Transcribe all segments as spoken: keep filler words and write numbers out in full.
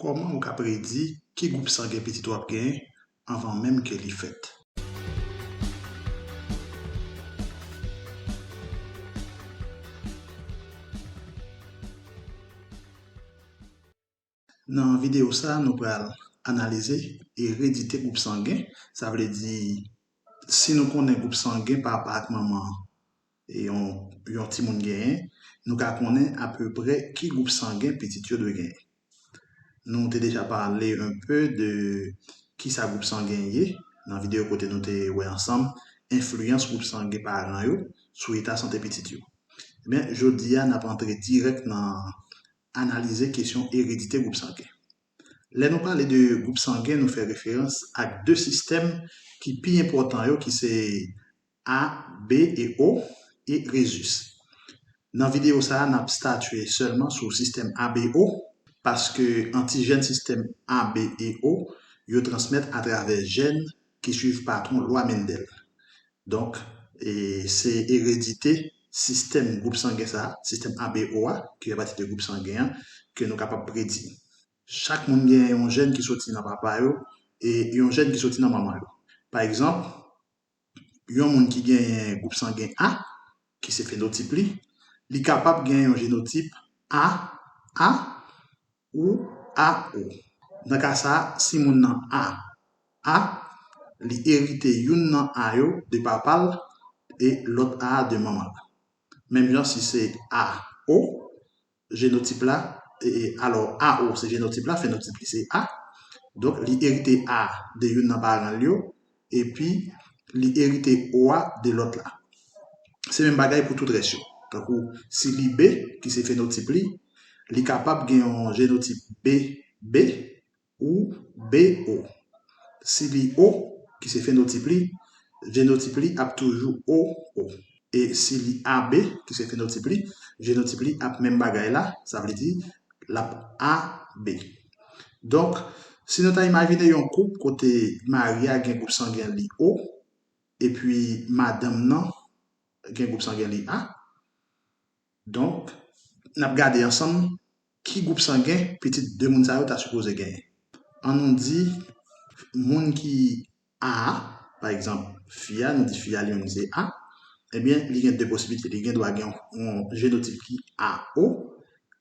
Kòman ou ka predi ki gwoup sangen pitit ou ap genyen anvan menm ke li fèt? Nan videyo sa a, nou pral analize eredite gwoup sangen. Sa vle di, si nou konnen gwoup sangen papa ak manman e yon, yon timoun genyen, nou ka konnen apeprè ki gwoup sangen pitit yo dwe genyen. Nou te deja pale un peu de kisa gwoup sangen ye nan videyo kote nou te wè ansanm enfliyans gwoup sangen paran yo sou eta sante pitit yo. Ebyen, jodi a, n ap antre dirèk nan analize kesyon eredite gwoup sangen. Lè nou pale de gwoup sangen, nou fè referans ak de sistèm ki pi enpòtan yo, ki se A, B e O, e rezis. Nan videyo sa a, n ap statye sèlman sou sistèm A B O, paske antijèn sistèm A B e O yo transmèt atravè jèn ki swiv patwon lwa Mendèl. Donk, e, se eredite sistèm gwoup sangen sa a, sistèm A B O a, ki fè pati de gwoup sangen an, ke nou kapab predi. Chak moun gen yon jèn ki soti nan papa yo e yon jèn ki soti nan manman yo. Pa egzanp, yon moun ki genyen gwoup sangen A, ki se fenotip li, li kapab gen yon jenotip A A ou A O. Nan ka sa a, si moun nan A A, li erite youn nan A yo de papa l e lòt A a de manman l. Menm jan si se A O, jenotip la, e, e, alò, A O se jenotip la, fenotip li se A. Donk, li erite A de youn nan paran l yo, epi li erite O a de lòt la. Se menm bagay pou tout rès yo. Tankou, si li B, ki se fenotip li, li kapab gen yon jenotip B B ou B O. Si li O, ki se fenotip li, jenotip li ap toujou O O. E si li A B, ki se fenotip li, jenotip li ap menm bagay la, sa vle di, l ap A B. Donk, si nou ta imajine yon koup kote mari a gen gwoup sangen li O, epi madanm nan gen gwoup sangen li A, donk, n ap gade ansanm ki gwoup sangen pitit de moun sa yo ta sipoze genyen. An nou di, moun ki A a, pa egzanp, fi a, nou di fi a li menm li se A, ebyen, li gen de posiblite. Li gen dwa gen yon, yon jenotip ki A O,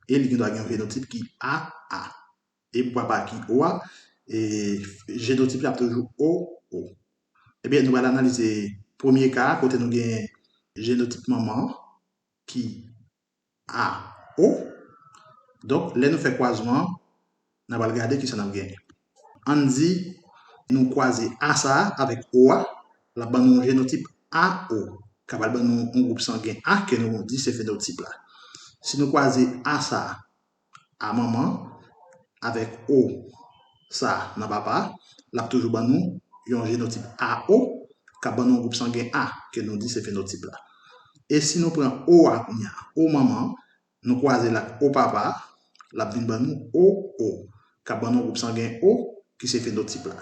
e li gen dwa gen yon fenotip ki A A. E pou papa ki O a, e, jenotip la ap toujou O O. Ebyen, nou pral analize premye ka a, kote nou gen jenotip manman an, ki A O. Donk, lè nou fè kwazman an, n a pral gade kisa n ap genyen. Ann di, nou kwaze A sa a avèk O a, l ap ban nou yon jenotip A O, k ap al ban nou yon gwoup sangen A ke nou di se fenotip la. Si nou kwaze A sa a, A manman, avèk O sa nan papa, l ap toujou ban nou yon jenotip A O, k ap ban nou yon gwoup sangen A, ke nou di se fenotip la. E si nou pran O a kounye a, O manman, nou kwaze l ak O papa, l ap vin ban nou O O, k ap ban nou yon gwoup sangen O, ki se fenotip la.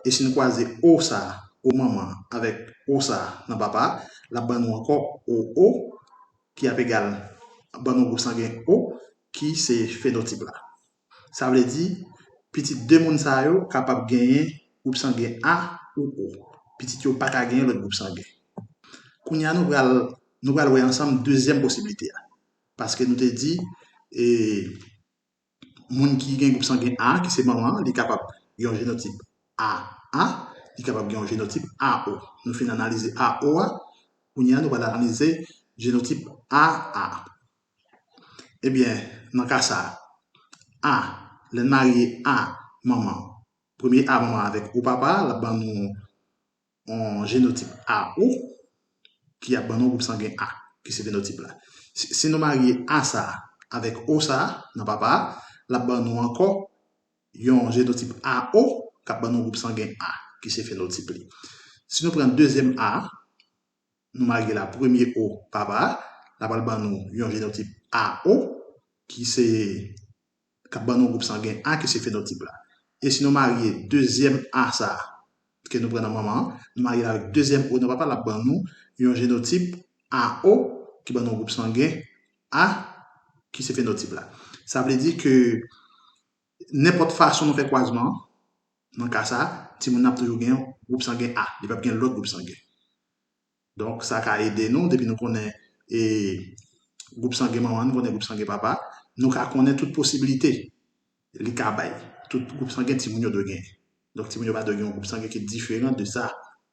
E si nou kwaze O sa, O manman, avèk O sa nan papa, l ap ban nou ankò O O, ki ap egal ban nou gwoup sangen O, ki se fenotip la. Sa vle di, pitit de moun sa yo kapab genyen gwoup sangen A ou O. Pitit yo pa ka genyen lòt gwoup sangen. Kounye a, nou pral, nou pral wè ansanm dezyèm posiblite a. Paske nou te di, e, moun ki gen gwoup sangen A, ki se manman an, li kapab gen yon jenotip A A, li kapab gen yon jenotip A O. Nou fin analize A O a, kounye a nou pral analize jenotip A A. Ebyen, nan ka sa a, A, lè n marye A manman, premye A manman avèk O papa, l ap ban nou yon jenotip A O, ki ap ban nou gwoup sangen A, ki se fenotip la. Si, si nou marye A sa a avèk O sa a nan papa a, l ap ban nou ankò yon jenotip A O, k ap ban nou gwoup sangen A, ki se fenotip li. Si nou pran dezyèm A, nou marye l a premye O papa a, l ap al ban nou yon jenotip A O, ki se, k ap ban nou gwoup sangen A, ki se fenotip la. E si nou marye dezyèm A sa a, ke nou pran nan manman an, nou marye l avèk dezyèm O nan papa, l ap ban nou yon jenotip A O, ki ban nou gwoup sangen A, ki se fenotip la. Sa vle di ke nenpòt fason nou fè kwazman an, nan ka sa, timoun nan ap toujou gen gwoup sangen A, li p ap gen lòt gwoup sangen. Donk, sa ka ede nou, depi nou konnen e, gwoup sangen manman, nou konnen gwoup sangen papa, nou ka konnen tout posiblite li ka bay. Tout gwoup sangen timoun yo dwe gen. Donk, timoun yo pa dwe gen yon gwoup sangen ki diferan de sa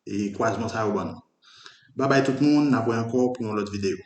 e kwazman sa yo ban nou. Babay tout moun, n ap wè ankò pou yon lòt videyo.